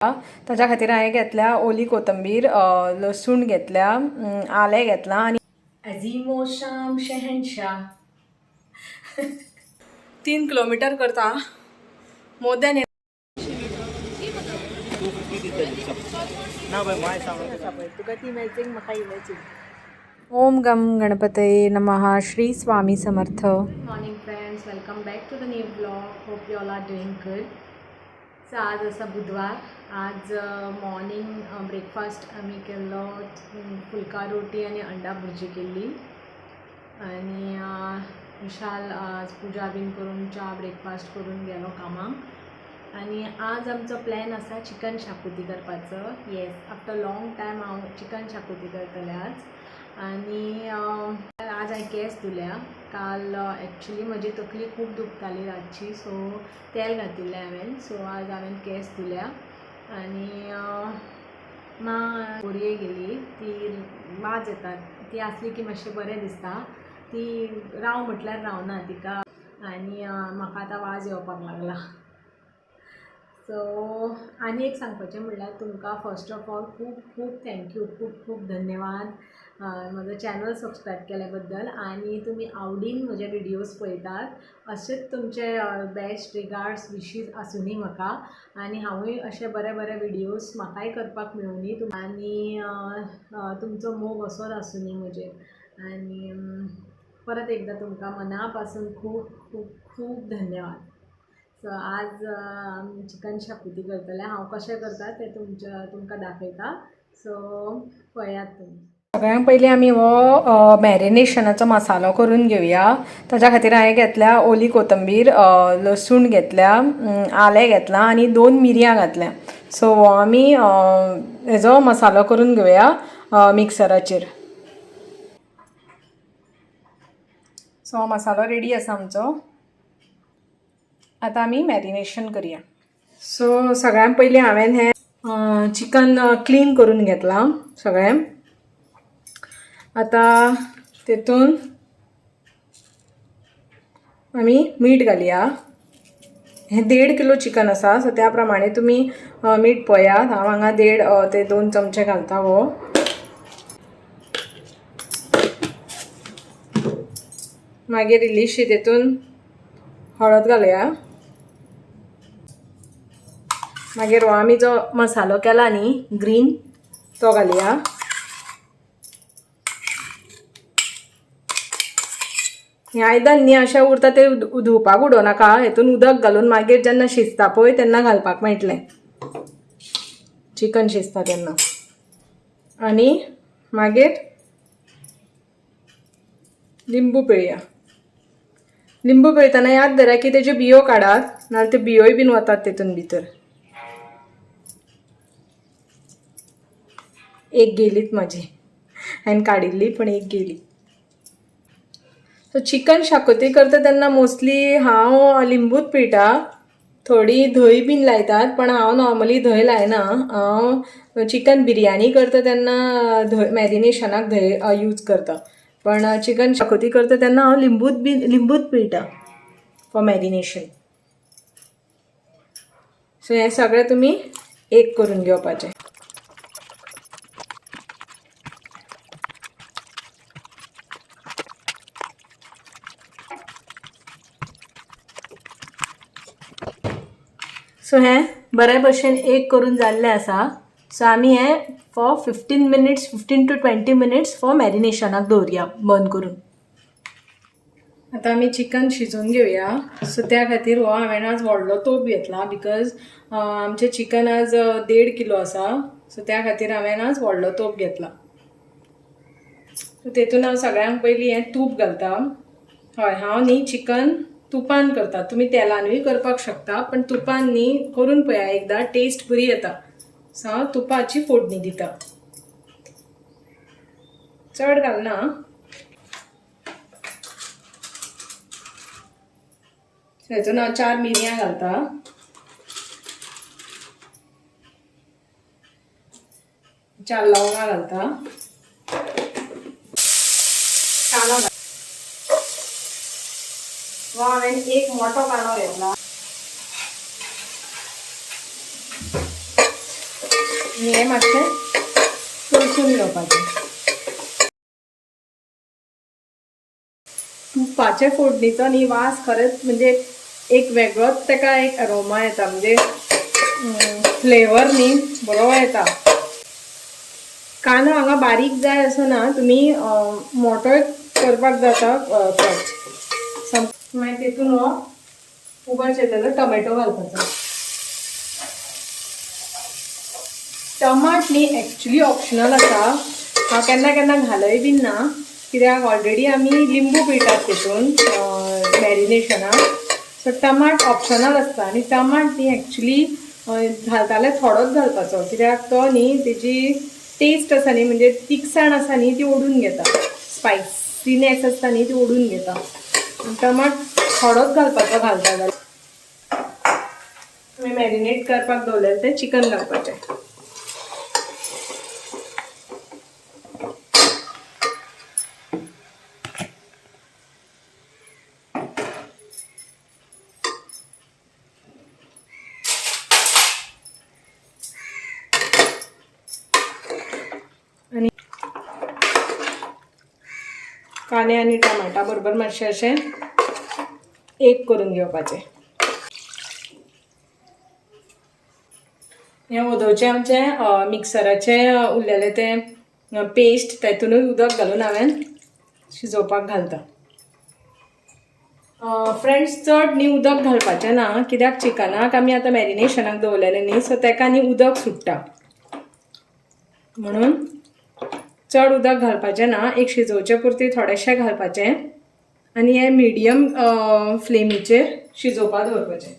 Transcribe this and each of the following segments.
ताच्या खातीर हांवें घेतल्या ओली कोथंबीर, लसूण घेतल्या, आलें घेतलां आनी अजीमो शाम शहनशाह. 3 किलोमिटर करता मोर दॅन. तुका ती मॅचिंग, म्हाका ही मॅचिंग. ओम गम गणपतये नमः. Shri Swami Samarth. Morning friends, welcome back to the new blog. Hope you all are doing good. So आज आसा बुधवार. आज मॉर्निंग ब्रेकफास्ट आमी केल्लो फुलका रोटी आनी अंडा भुर्जी केल्ली. आनी विशाल आज पुजा बीन करून च्या ब्रेकफास्ट करून गेलो कामाक. आनी आज आमचो प्लॅन आसा चिकन शाकुती करपाचो. येस, आफ्टर लाँग टायम हांव चिकन शाकुती करतलें आज. आनी आज हांवें केंस धुल्या. काल एक्चुली म्हजी तकली खूब दुखताली रातची, सो तेल घातिल्लें हांवें. सो आज हांवें केंस धुल्या. आनी मां बोरये गेली. ती वाज येता, ती आसली की मातशें बरें दिसता. ती राव म्हटल्यार रावना तिका. आनी म्हाका आतां वाज येवपाक लागला. सो आनी एक सांगपाचें म्हणल्यार तुमकां फर्स्ट ऑफ ऑल खूब खूब thank you, खूब खूब धन्यवाद म्हजो चॅनल सबस्क्रायब केल्या बद्दल. आनी तुमी आवडीन म्हजे विडियोज पळयतात. अशेंच तुमचे बेस्ट रिगार्ड्स, विशीज आसुनी म्हाका. आनी हांवूय अशे बरे बरे विडियोज म्हाकाय करपाक मेळुनी. आनी तुमचो मोग असोच आसुनी म्हजेर. आनी परत एकदां तुमकां मना पासून खूब खूब खूब धन्यवाद. सो आज आमी चिकन शाकुती करतले. हांव कशें करता तें तुमकां दाखयता. सो पळयात तुमी. सगळ्यांत पयलीं आमी हो मॅरिनेशनाचो मसालो करून घेवया. ताच्या खातीर हांवें घेतल्या ओली कोथंबीर, लसूण घेतल्या, आलें घेतलां आनी 2 मिरयां घातल्या. सो हो आमी हेजो मसालो करून घेवया मिक्सराचेर. सो हो मसालो रेडी आसा आमचो. आतां आमी मॅरिनेशन करया. सो सगळ्यांत पयलीं हांवें हें चिकन क्लीन करून घेतलां सगळें. आतां तेतून आमी मीठ घालया. हें 1.5 किलो चिकन आसा, सो त्या प्रमाणे तुमी मीठ पळयात. हांव हांगा 1.5 ते 2 चमचे घालता. हो मागीर इल्लीशी तेतून हळद घालया. मागीर हो आमी जो मसालो केला न्ही ग्रीन, तो घालया. हें आयदन न्ही अशें उरता तें धुवपाक उडोवं नाका. हेतून उदक घालून मागीर जेन्ना शिजता पळय तेन्ना घालपाक मेळटलें, चिकन शिजता तेन्ना. आनी मागीर लिंबू पिळया. लिंबू पिळतना याद धरा की तेज्यो बियो काडात, नाजाल्यार त्यो बियोय बीन वतात तेतून भितर. एक गेलीच म्हाजी, हांवें काडिल्ली पण एक गेली. सो चिकन शाकुती करता तेन्ना मोस्टली हांव लिंबूच पिळटा. थोडी धंय बीन लायतात, पण हांव नॉर्मली धंय लायना. हांव चिकन बिरयानी करता तेन्ना धंय मॅरिनेशनाक धंय यूज करता, पण चिकन शाकुती करता तेन्ना हांव लिंबूच पिळटा फॉर मॅरिनेशन. सो हें सगळें तुमी एक करून घेवपाचें. सो हें बरे भशेन एक करून जाल्लें आसा. सो आमी हें for 15 minutes, 15 to 20 minutes for मॅरिनेशनाक दवरया बंद करून. आतां आमी चिकन शिजोवन घेवया. सो त्या खातीर हो हांवें आज व्हडलो तोप घेतला, बिकॉज आमचें चिकन आज 1.5 किलो आसा. सो त्या खातीर हांवें आज व्हडलो तोप घेतला. सो तेतून हांव सगळ्यांत पयलीं हें तूप घालता. हय, हांव न्ही चिकन तुपान करता. तुमी तेलानूय करपाक शकता, पण तुपान न्ही करून पळया एकदां, टेस्ट बरी येता. सो हांव तुपाची फोडणी दिता, चड घालना. हेतून हांव 4 मिरयां घालता. 4 लवंगां घालता. कांदो घालता. हो हांवें एक मोठो कांदो घेतला. आनी हें मातशें तळसून घेवपाचें. तुपाचे फोडणीचो न्ही वास खरेंच म्हणजे एक वेगळोच ताका एक अरोमा येता, म्हणजे फ्लेवर न्ही बरो येता. कांदो हांगा बारीक जाय असो ना, तुमी मोटोय करपाक जाता कट. मागीर तितून हो उबो चिरलेलो टोमॅटो घालपाचो. टमाट न्ही एक्चुली ऑप्शनल आसा, हांव केन्ना केन्ना घालय बीन ना, कित्याक ऑलरेडी आमी लिंबू पिळटात तितून मॅरिनेशनाक. सो टमाट ऑप्शनल आसता. आनी टमाट न्ही एक्चुली घालता जाल्यार थोडोच घालपाचो, कित्याक तो न्ही तेजी टेस्ट आसा न्ही, म्हणजे तिखसाण आसा न्ही ती ओडून घेता, स्पायसीनेस आसता न्ही ती ओडून घेता. टमाट थोडोच घालपाचो घालता जाल्यार. आमी मॅरिनेट करपाक दवरलेलें तें चिकन घालपाचें. आनी कांदे आनी टमाटा बरोबर मातशें अशें एक करून घेवपाचें. हें वोदोवचें आमचें मिक्सराचें उरलेलें तें पेस्ट, तेतूनच उदक घालून हांवें शिजोवपाक घालता. फ्रेंड्स, चड न्ही उदक घालपाचें ना, कित्याक चिकनाक आमी आतां मॅरिनेशनाक दवरलेलें न्ही, सो ताका न्ही उदक सुट्टा, म्हणून चड उदक घालपाचें ना. एक शिजोवचे पुरती थोडेशें घालपाचें आनी हें मिडियम फ्लेमीचेर शिजोवपाक दवरपाचें.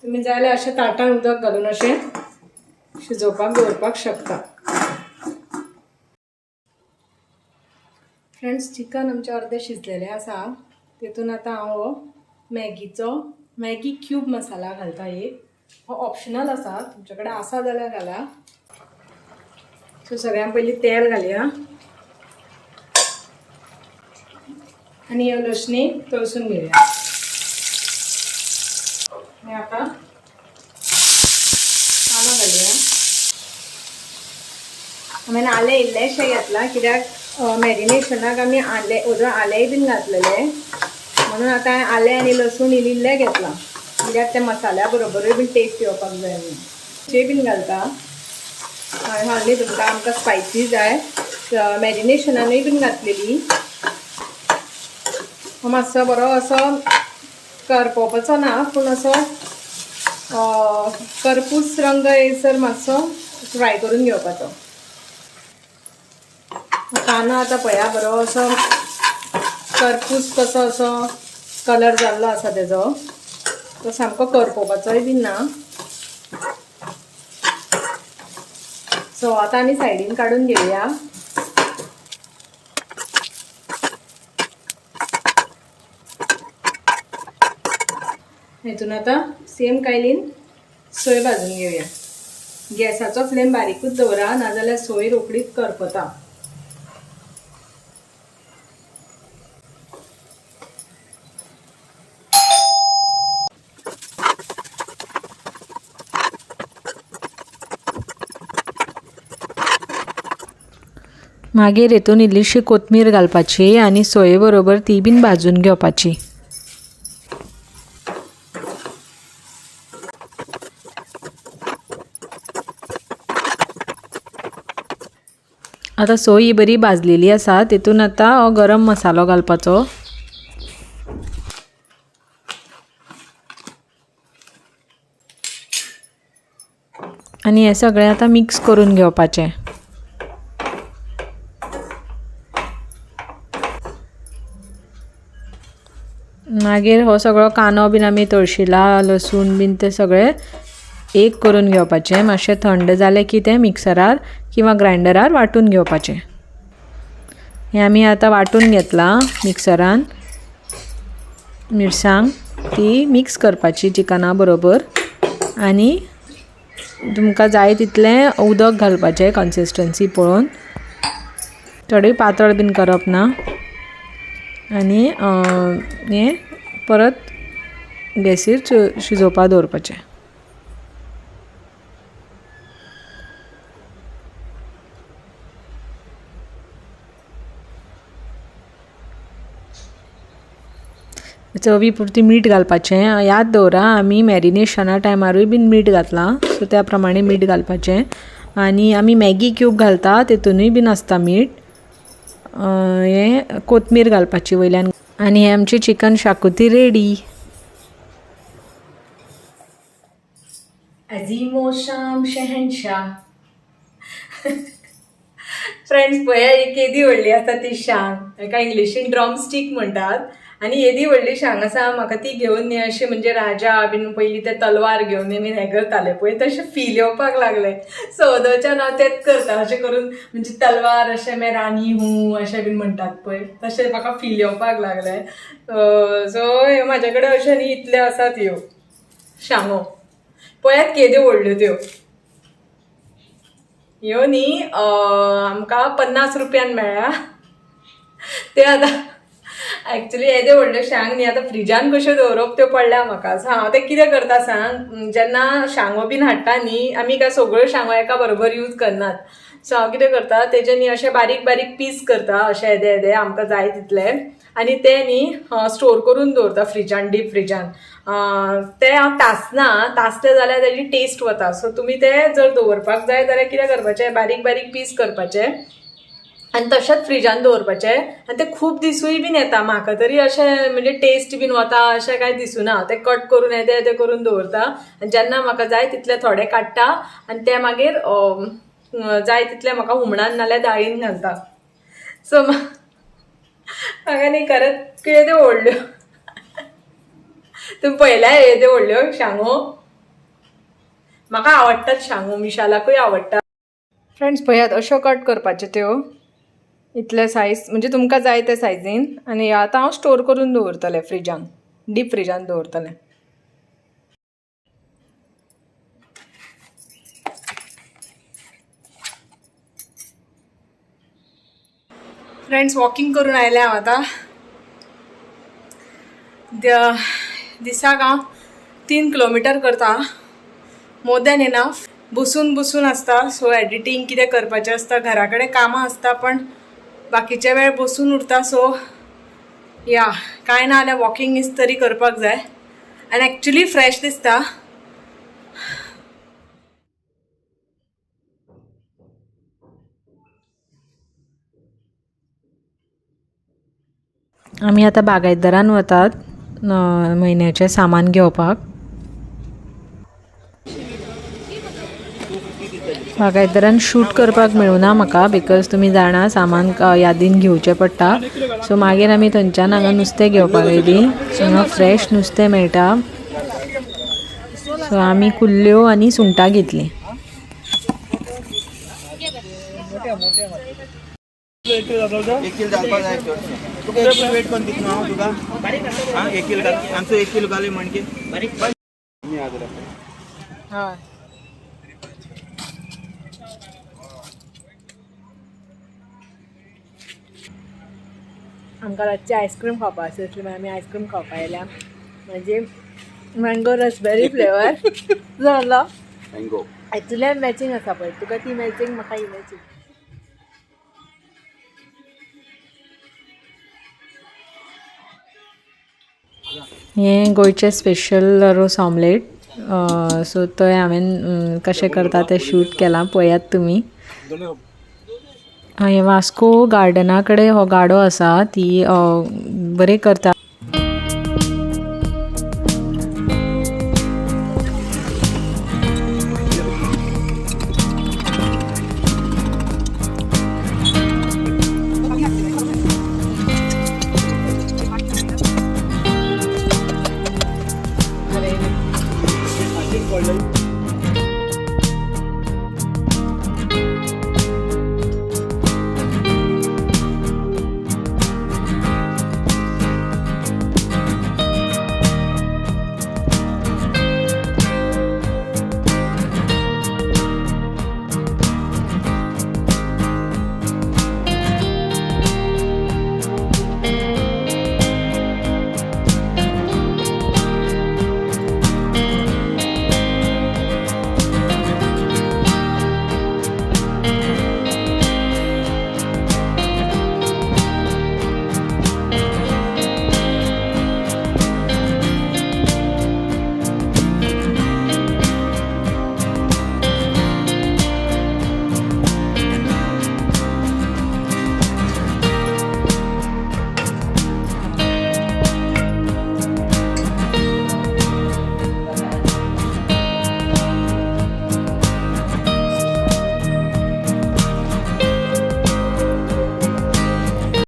तुमी जाय जाल्यार अशें ताटान उदक घालून अशें शिजोवपाक दवरपाक शकता. फ्रेंड्स, चिकन आमचें अर्दें शिजलेलें आसा. तितून आतां हांव मॅगीचो मॅगी क्यूब मसाला घालता एक. हो ऑप्शनल आसा, तुमचे कडेन आसा जाल्यार घाला. सो सगळ्यान पयलीं तेल घालया आनी ह्यो लसणी तळसून घेवया. आनी आतां कांदो घालया. हांवें आलें इल्लेंशें घेतलां, कित्याक मॅरिनेशनाक आमी आलें वोदोळ आलेंय बीन घातलेलें, म्हणून आतां हांवें आलें आनी लसूण इल्लें इल्लें घेतलां, कित्याक तें मसाल्या बरोबरूय बीन टेस्ट येवपाक जाय म्हणून. मिरच्योय बीन घालता. हांवें सांगली तुमकां आमकां स्पायसी जाय, मॅरिनेशनानूय बीन घातलेली. हो मातसो बरो असो करपोवपाचो ना, पूण असो करपूस रंग येयसर मातसो फ्राय करून घेवपाचो. कांदो आतां पळया बरो असो करपूस कसो असो कलर जाल्लो आसा तेजो, तो सामको करपोवपाचोय बीन ना. सो आतां आमी सायडीन काडून घेवया. हेतून आतां सेम कायलीन सोय भाजून घेवया. गॅसाचो फ्लेम बारीकूच दवरा, नाजाल्यार सोय रोखडीच करपता. मागीर हेतून इल्लीशी कोथमीर घालपाची आनी सोये बरोबर ती बीन भाजून घेवपाची. आतां सोय ही बरी भाजलेली आसा, तितून आतां हो गरम मसालो घालपाचो. आनी हें सगळें आतां मिक्स करून घेवपाचें. मागीर हो सगळो कांदो बीन आमी तळशिला, लसूण बीन ते सगळें एक करून घेवपाचें. मातशें थंड जालें की तें मिक्सरार किंवा ग्रायंडरार वांटून घेवपाचें. हें आमी आतां वांटून घेतलां मिक्सरान. मिरसांग ती मिक्स करपाची चिकना बरोबर आनी तुमकां जाय तितलें उदक घालपाचें कन्सिस्टन्सी पळोवन, चडूय पातळ बीन करप ना. आनी हें परत गॅसीर शिजोवपाक दवरपाचें. चवी पुरती मीठ घालपाचें. याद दवरा आमी मॅरिनेशना टायमारूय बीन मीठ घातलां, सो त्या प्रमाणे मीठ घालपाचें. आनी आमी मॅगी क्यूब घालता तेतूनय बीन आसता मीठ. हें कोथमीर घालपाची वयल्यान आनी हें आमची चिकन शाकुती रेडी. अजीमो शाम शहनशाह. फ्रेंड्स पळया ही केदी व्हडली आसा ती शांग. ताका इंग्लिशीन ड्रम स्टीक म्हणटात. आनी येदी व्हडली शांग आसा, म्हाका ती घेवन न्ही अशी म्हणजे राजा बीन पयलीं ते तलवार घेवन बीन हें करताले पळय तशें फील येवपाक लागलें. सदोच्यान हांव तेंच करता अशें करून, म्हणजे तलवार अशें मैं रानी हूं अशें बीन म्हणटात पळय तशें म्हाका फील येवपाक लागलें. सो ह्यो म्हाजे कडेन अशें न्ही इतल्यो आसात ह्यो शांगो. पळयात केद्यो व्हडल्यो त्यो. ह्यो न्ही आमकां 50 रुपयान मेळ्ळ्या. ते आतां एक्चुली येदे व्हडल्यो शांग न्ही आतां फ्रिजान कश्यो दवरप त्यो पडल्या म्हाका. सो हांव तें कितें करता सांग, जेन्ना शांगो बीन हाडटा न्ही आमी काय सगळ्यो शांगो एका बरोबर यूज करनात. सो हांव कितें करता तेजे न्ही अशे बारीक बारीक पीस करता, अशे येदे येदे आमकां जाय तितले, आनी ते न्ही स्टोर करून दवरता फ्रिजान, डीप फ्रिजान. ते हांव तासना, तासले जाल्यार तेजी टेस्ट वता. सो तुमी ते जर दवरपाक जाय जाल्यार कितें करपाचें, बारीक बारीक पीस करपाचे आनी तशेंच फ्रिजान दवरपाचें आनी ते खूब दिसूय बीन येता. म्हाका तरी अशें म्हणजे टेस्ट बीन वता अशें कांय दिसुना. ते कट करून येदे येदे करून दवरता आनी जेन्ना म्हाका जाय तितले थोडे काडटा आनी ते मागीर जाय तितले म्हाका हुमणान नाल्यार दाळीन घालता. सो म्हाका न्ही खरेंच कितें व्हडल्यो तुमी पळयल्या येद्यो व्हडल्यो शांगो. म्हाका आवडटात शांगो, मिशालाकूय आवडटा. फ्रेंड्स पळयात अश्यो कट करपाच्यो त्यो इतले सायज म्हणजे तुमकां जाय ते सायजीन. आनी आतां हांव स्टोर करून दवरतलें फ्रिजान, डीप फ्रिजान दवरतलें. फ्रेंड्स वॉकिंग करून आयलें हांव आतां. दिसाक हांव 3 किलोमिटर करता, मोर दॅन इनफ. बसून बसून आसता, सो एडिटींग कितें करपाचें आसता, घरा कडेन कामां आसता, पण बाकीचे वेळ बसून उरता. सो या कांय ना जाल्यार वॉकिंग is तरी करपाक जाय आनी एक्चुली फ्रेश दिसता. आमी आतां बागायतदारान वतात म्हयन्याचें सामान घेवपाक. बागायतदारान शूट करपाक मेळुना म्हाका because तुमी जाणा सामान यादीन घेवचें पडटा. सो मागीर आमी थंयच्यान हांगा नुस्तें घेवपाक येयलीं. हांगा फ्रेश नुस्तें मेळटा. सो आमी कुल्ल्यो आनी सुंगटां घेतलीं. एक किल घालपाक जाय चडशें. तुका एक किल वेट करून दितना हांव तुका. आं, एक किल घाल, आमचो एक किल घालय म्हणके. हय आमकां रातची आयस्क्रीम खावपा आसा आसली, मागीर आमी आयस्क्रीम खावपा आयल्या. म्हणजे मँगो रसबेरी फ्लेवर जालो. मँगो एक्चुली मॅचिंग आसा पळय, तुका ती मॅचिंग, म्हाका ही मॅचिंग. हें गोंयचें स्पेशल रोस ऑमलेट. सो थंय हांवें कशें करता तें शूट केलां, पळयात तुमी. हें वास्को गार्डना कडेन हो गाडो आसा, ती बरें करता.